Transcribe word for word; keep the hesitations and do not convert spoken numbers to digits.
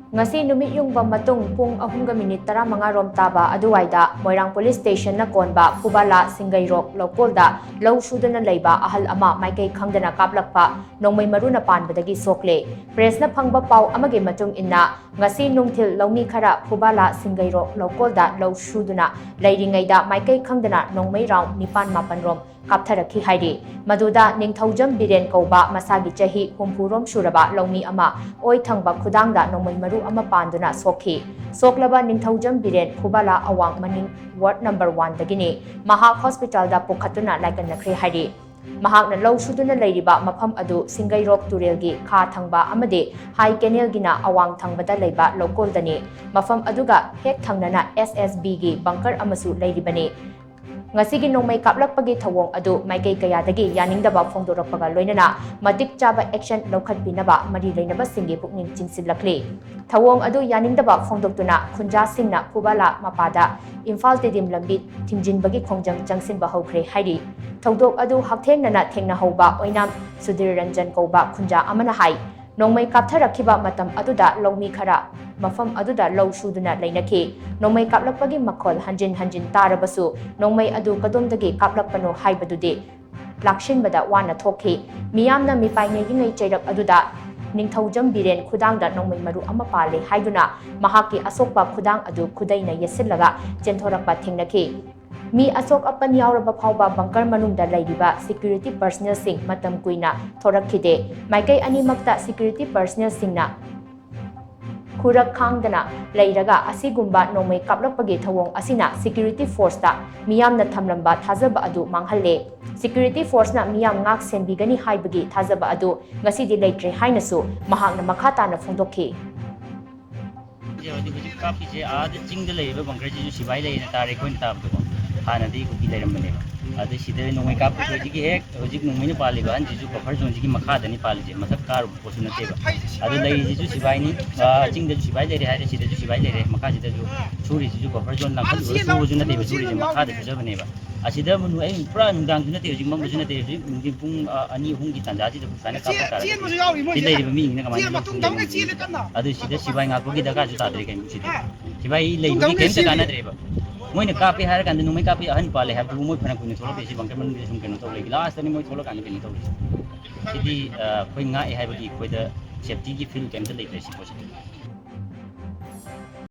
ꯉꯁꯤ ꯅꯨꯃꯤꯠ ꯌꯨꯡꯕ ꯃꯇꯨꯡ ꯄꯨꯡ ꯑꯍꯨꯝꯒ ꯃꯤꯅꯤꯠ ꯇꯔꯥꯃꯉꯥ ꯔꯣꯝ ꯇꯥꯕ ꯑꯗꯨꯋꯥꯏꯗ ꯃꯣꯏꯔꯥꯡ ꯄꯨꯂꯤꯁ ꯁ꯭ꯇꯦꯁꯟꯅ ꯀꯣꯟꯕ ꯐꯨꯕꯥꯂꯥ ꯁꯤꯡꯒꯩꯔꯣꯛ ꯂꯧꯀꯣꯜꯗ ꯂꯧ ꯁꯨꯗꯨꯅ ꯂꯩꯕ ꯑꯍꯜ ꯑꯃ ꯃꯥꯏꯀꯩ ꯈꯪꯗꯅ ꯀꯥꯞꯂꯛꯄ ꯅꯣꯡꯃꯩ ꯃꯔꯨꯅ ꯄꯥꯟꯕꯗꯒꯤ ꯁꯣꯛꯂꯦ꯫ ꯄ꯭ꯔꯦꯁꯅ ꯐꯪꯕ ꯄꯥꯎ ꯑꯃꯒꯤ ꯃꯇꯨꯡ ꯏꯟꯅ, ꯉꯁꯤ ꯅꯨꯡꯊꯤꯜ ꯂꯧꯃꯤ ꯈꯔ ꯐꯨꯕꯥꯂꯥ ꯁꯤꯡꯒꯩꯔꯣꯛ ꯂꯧꯀꯣꯜꯗ ꯂꯧ ꯁꯨꯗꯨꯅ ꯂꯩꯔꯤꯉꯩꯗ ꯃꯥꯏꯀꯩ ꯈꯪꯗꯅ ꯅꯣꯡꯃꯩ ꯔꯥꯎꯟ ꯅꯤꯄꯥꯟ ꯃꯥꯄꯟ ꯔꯣꯝ ꯀꯥꯞꯊꯔꯛꯈꯤ ꯍꯥꯏꯔꯤ꯫ ꯃꯗꯨꯗ ꯅꯤꯡꯊꯧꯖꯝ ꯕꯤꯔꯦꯟ ꯀꯧꯕ ꯃꯁꯥꯒꯤ ꯆꯍꯤ ꯍꯨꯝꯐꯨ ꯔꯣꯝ ꯁꯨꯔꯕ ꯂꯧꯃꯤ ꯑꯃ ꯑꯣꯏ ꯊꯪꯕ ꯈꯨꯗꯥꯡꯗ ꯅꯣꯡꯃꯩ ꯃꯔꯨ ꯑꯃ ꯄꯥꯟꯗꯨꯅ ꯁꯣꯛꯈꯤ꯫ ꯁꯣꯛꯂꯕ ꯅꯤꯡꯊꯧꯖꯝ ꯕꯤꯔꯦꯟ ꯐꯨꯕꯥꯂꯥ ꯑꯋꯥꯡ ꯃꯅꯤꯡ ꯋꯥꯔꯗ ꯅꯝꯕꯔ ꯋꯥꯟꯗꯒꯤꯅꯤ꯫ ꯃꯍꯥꯛ ꯍꯣꯁꯄꯤꯇꯥꯜꯗ ꯄꯨꯈꯠꯇꯨꯅ ꯂꯥꯏꯀꯠꯅꯈ꯭ꯔꯦ ꯍꯥꯏꯔꯤ꯫ ꯃꯍꯥꯛꯅ ꯂꯧ ꯁꯨꯗꯨꯅ ꯂꯩꯔꯤꯕ ꯃꯐꯝ ꯑꯗꯨ ꯁꯤꯡꯒꯩꯔꯣꯛ ꯇꯨꯔꯦꯜꯒꯤ ꯈꯥ ꯊꯪꯕ ꯑꯃꯗꯤ ꯍꯥꯏ ꯀꯦꯅꯦꯜꯒꯤꯅ ꯑꯋꯥꯡ ꯊꯪꯕꯗ ꯂꯩꯕ ꯂꯧꯀꯣꯜꯗꯅꯤ꯫ ꯃꯐꯝ ꯑꯗꯨꯒ ꯍꯦꯛ ꯊꯪꯅꯅ ꯑꯦꯁ ꯑꯦꯁ ꯕꯤꯒꯤ ꯕꯪꯀꯔ ꯑꯃꯁꯨ ꯂꯩꯔꯤꯕꯅꯤ꯫ ꯉꯁꯤꯒꯤ ꯅꯣꯡꯃꯩ ꯀꯥꯞꯂꯛꯄꯒꯤ ꯊꯧꯑꯣꯡ ꯑꯗꯨ ꯃꯥꯏꯀꯩ ꯀꯌꯥꯗꯒꯤ ꯌꯥꯅꯤꯡꯗꯕ ꯐꯣꯡꯗꯣꯔꯛꯄꯒ ꯂꯣꯏꯅꯅ ꯃꯇꯤꯛ ꯆꯥꯕ ꯑꯦꯛꯁꯟ ꯂꯧꯈꯠꯄꯤꯅꯕ ꯃꯔꯤ ꯂꯩꯅꯕꯁꯤꯡꯒꯤ ꯄꯨꯛꯅꯤꯡ ꯆꯤꯡꯁꯤꯜꯂꯛꯂꯤ꯫ ꯊꯧꯑꯣꯡ ꯑꯗꯨ ꯌꯥꯅꯤꯡꯗꯕ ꯐꯣꯡꯗꯣꯛꯇꯨꯅ ꯈꯨꯟꯖꯥꯁꯤꯡꯅ ꯐꯨꯕꯥꯂꯥ ꯃꯄꯥꯗ ꯏꯝꯐꯥꯜ ꯇꯦꯗꯤꯝ ꯂꯝꯕꯤ ꯊꯤꯡꯖꯤꯟꯕꯒꯤ ꯈꯣꯡꯖꯪ ꯆꯪꯁꯤꯟꯕ ꯍꯧꯈ꯭ꯔꯦ ꯍꯥꯏꯔꯤ꯫ ꯊꯧꯗꯣꯛ ꯑꯗꯨ ꯍꯛꯊꯦꯡꯅꯅ ꯊꯦꯡꯅꯍꯧꯕ ꯑꯣꯏꯅꯥꯝ ꯁꯨꯙꯤꯔ ꯔꯟꯖꯟ ꯀꯧꯕ ꯈꯨꯟꯖꯥ ꯑꯃꯅ ꯍꯥꯏ, ꯅꯣꯡꯃꯩ ꯀꯥꯞꯊꯔꯛꯈꯤꯕ ꯃꯇꯝ ꯑꯗꯨꯗ ꯂꯧꯃꯤ ꯈꯔ ꯃꯐꯝ ꯑꯗꯨꯗ ꯂꯧ ꯁꯨꯗꯨꯅ ꯂꯩꯅꯈꯤ꯫ ꯅꯣꯡꯃꯩ ꯀꯥꯞꯂꯛꯄꯒꯤ ꯃꯈꯣꯜ ꯍꯟꯖꯤꯟ ꯍꯟꯖꯤꯟ ꯇꯥꯔꯕꯁꯨ ꯅꯣꯡꯃꯩ ꯑꯗꯨ ꯀꯗꯣꯝꯗꯒꯤ ꯀꯥꯞꯂꯛꯄꯅꯣ ꯍꯥꯏꯕꯗꯨꯗꯤ ꯂꯥꯛꯁꯤꯟꯕꯗ ꯋꯥꯅ ꯊꯣꯛꯈꯤ꯫ ꯃꯤꯌꯥꯝꯅ ꯃꯤꯄꯥꯏꯅꯔꯤꯉꯩ ꯆꯩꯔꯛ ꯑꯗꯨꯗ ꯅꯤꯡꯊꯧꯖꯝ ꯕꯤꯔꯦꯟ ꯈꯨꯗꯥꯡꯗ ꯅꯣꯡꯃꯩ ꯃꯔꯨ ꯑꯃ ꯄꯥꯜꯂꯦ ꯍꯥꯏꯗꯨꯅ ꯃꯍꯥꯛꯀꯤ ꯑꯁꯣꯛꯄ ꯈꯨꯗꯥꯡ ꯑꯗꯨ ꯈꯨꯗꯩꯅ ꯌꯦꯠꯁꯤꯜꯂꯒ ꯆꯦꯟꯊꯣꯔꯛꯄ ꯊꯦꯡꯅꯈꯤ꯫ ꯃꯤ ꯑꯁꯣꯛ ꯑꯄꯟ ꯌꯥꯎꯔꯕ ꯐꯥꯎꯕ ꯕꯪꯀꯔ ꯃꯅꯨꯡꯗ ꯂꯩꯔꯤꯕ ꯁꯦꯀ꯭ꯌꯨꯔꯤꯇꯤ ꯄꯔꯁꯅꯦꯜꯁꯤꯡ ꯃꯇꯝ ꯀꯨꯏꯅ ꯊꯣꯔꯛꯈꯤꯗꯦ꯫ ꯃꯥꯏꯀꯩ ꯑꯅꯤꯃꯛꯇ ꯁꯦꯀ꯭ꯌꯨꯔꯤꯇꯤ ꯄꯔꯁꯅꯦꯜꯁꯤꯡꯅ ꯈꯨꯔꯛ ꯈꯥꯡꯗꯅ ꯂꯩꯔꯒ ꯑꯁꯤꯒꯨꯝꯕ ꯅꯣꯡꯃꯩ ꯀꯥꯞꯂꯛꯄꯒꯤ ꯊꯧꯑꯣꯡ ꯑꯁꯤꯅ ꯁꯦꯀ꯭ꯌꯨꯔꯤꯇꯤ ꯐꯣꯔꯁꯇ ꯃꯤꯌꯥꯝꯅ ꯊꯝꯂꯝꯕ ꯊꯥꯖꯕ ꯑꯗꯨ ꯃꯥꯡꯍꯜꯂꯦ꯫ ꯁꯦꯀ꯭ꯌꯨꯔꯤꯇꯤ ꯐꯣꯔꯁꯅ ꯃꯤꯌꯥꯝ ꯉꯥꯛ ꯁꯦꯟꯕꯤꯒꯅꯤ ꯍꯥꯏꯕꯒꯤ ꯊꯥꯖꯕ ꯑꯗꯨ ꯉꯁꯤꯗꯤ ꯂꯩꯇ꯭ꯔꯦ ꯍꯥꯏꯅꯁꯨ ꯃꯍꯥꯛꯅ ꯃꯈꯥ ꯇꯥꯅ ꯐꯣꯡꯗꯣꯛꯈꯤ꯫ ꯍꯧꯖꯤꯛ ꯍꯧꯖꯤꯛ ꯀꯥꯞꯄꯤꯁꯦ ꯑꯥꯗ ꯆꯤꯡꯗ ꯂꯩꯔꯤꯕ ꯕꯪꯀꯔꯁꯤꯁꯨ ꯁꯤꯐꯥꯏ ꯂꯩꯌꯦꯅ ꯇꯥꯔꯦ ꯑꯩꯈꯣꯏꯅ ꯇꯥꯕꯗꯀꯣ꯫ ꯍꯥꯟꯅꯗꯤ ꯀꯨꯀꯤ ꯂꯩꯔꯝꯕꯅꯦꯕ꯫ ꯑꯗꯩ ꯁꯤꯗ ꯅꯣꯡꯃꯩ ꯀꯥꯞꯄꯁꯨ ꯍꯧꯖꯤꯛꯀꯤ ꯍꯦꯛ ꯍꯧꯖꯤꯛ ꯅꯣꯡꯃꯩꯅ ꯄꯥꯜꯂꯤꯕ ꯑꯍꯟꯁꯤꯁꯨ ꯕꯐꯔ ꯖꯣꯟꯁꯤꯒꯤ ꯃꯈꯥꯗꯅꯤ ꯄꯥꯜꯂꯤꯁꯦ, ꯃꯊꯛ ꯀꯥꯔꯨꯕ ꯄꯣꯠꯁꯨ ꯅꯠꯇꯦꯕ꯫ ꯑꯗꯨ ꯂꯩꯔꯤꯁꯤꯁꯨ ꯁꯤꯐꯥꯏꯅꯤ, ꯑ, ꯆꯤꯡꯗꯁꯨ ꯁꯤꯐꯥꯏ ꯂꯩꯔꯦ ꯍꯥꯏꯔꯦ, ꯁꯤꯗꯁꯨ ꯁꯤꯐꯥꯏ ꯂꯩꯔꯦ, ꯃꯈꯥꯁꯤꯗꯁꯨ ꯁꯨꯔꯤꯁꯤꯁꯨ ꯕꯐꯔ ꯖꯣꯟ ꯂꯥꯡꯈꯠꯂꯨꯔ ꯁꯨꯕꯁꯨ ꯅꯠꯇꯦꯕ ꯁꯨꯔꯤꯁꯦ, ꯃꯈꯥꯗ ꯁꯨꯖꯕꯅꯦꯕ꯫ ꯑꯁꯤꯗ ꯑꯃꯨꯛ ꯑꯩ ꯄꯨꯔꯥ ꯅꯨꯡꯗꯥꯡꯁꯨ ꯅꯠꯇꯦ, ꯍꯧꯖꯤꯛ ꯃꯝꯕꯁꯨ ꯅꯠꯇꯦ, ꯍꯧꯖꯤꯛ ꯅꯨꯡꯊꯤꯟ ꯄꯨꯡ, ꯑ, ꯑꯅꯤ ꯑꯍꯨꯝꯒꯤ ꯇꯥꯟꯖꯥꯁꯤꯗ ꯁꯨꯃꯥꯏꯅ ꯀꯥꯞꯄ ꯇꯥꯔꯒꯗꯤ ꯁꯤ ꯂꯩꯔꯤꯕ ꯃꯤꯁꯤꯡꯁꯤꯅ ꯀꯃꯥꯏꯅ ꯉꯝꯗꯣꯏꯅꯣ? ꯑꯗꯨ ꯁꯤꯗ ꯁꯤꯐꯥꯏ ꯉꯥꯛꯄꯒꯤ ꯗꯔꯀꯥꯔꯁꯨ ꯇꯥꯗ꯭ꯔꯦ ꯀꯩꯅꯣ ꯁꯤꯗꯤ꯫ ꯁꯤꯐꯥꯏ ꯂꯩꯕꯒꯤ ꯀꯩꯝꯇ ꯀꯥꯟꯅꯗ꯭ꯔꯦꯕ꯫ ꯃꯣꯏꯅ ꯀꯥꯞꯄꯦ ꯍꯥꯏꯔ ꯀꯥꯟꯗ ꯅꯣꯡꯃꯩ ꯀꯥꯞꯄꯦ ꯑꯍꯟ ꯄꯥꯜꯂꯦ ꯍꯥꯏꯕꯗꯨꯕꯨ ꯃꯣꯏ ꯐꯅ ꯀꯨꯏꯅ ꯊꯣꯛꯂꯛꯇꯦ, ꯁꯤ ꯕꯪꯀꯔ ꯃꯅꯨꯡꯗ ꯁꯨꯝ ꯀꯩꯅꯣ ꯇꯧ ꯂꯩ꯫ ꯂꯥꯁꯇꯅꯤ ꯃꯣꯏ ꯊꯣꯛꯂꯛꯀꯥꯟꯗ ꯀꯩꯅꯣ ꯇꯧꯔꯤꯁꯦ꯫ ꯁꯤꯗꯤ, ꯑ, ꯑꯩꯈꯣꯏ ꯉꯥꯛꯑꯦ ꯍꯥꯏꯕꯒꯤ ꯑꯩꯈꯣꯏꯗ ꯁꯦꯐꯇꯤꯒꯤ ꯐꯤꯜ ꯀꯩꯝꯇ ꯂꯩꯇ꯭ꯔꯦ ꯁꯤ ꯄꯣꯠꯁꯤꯗꯤ꯫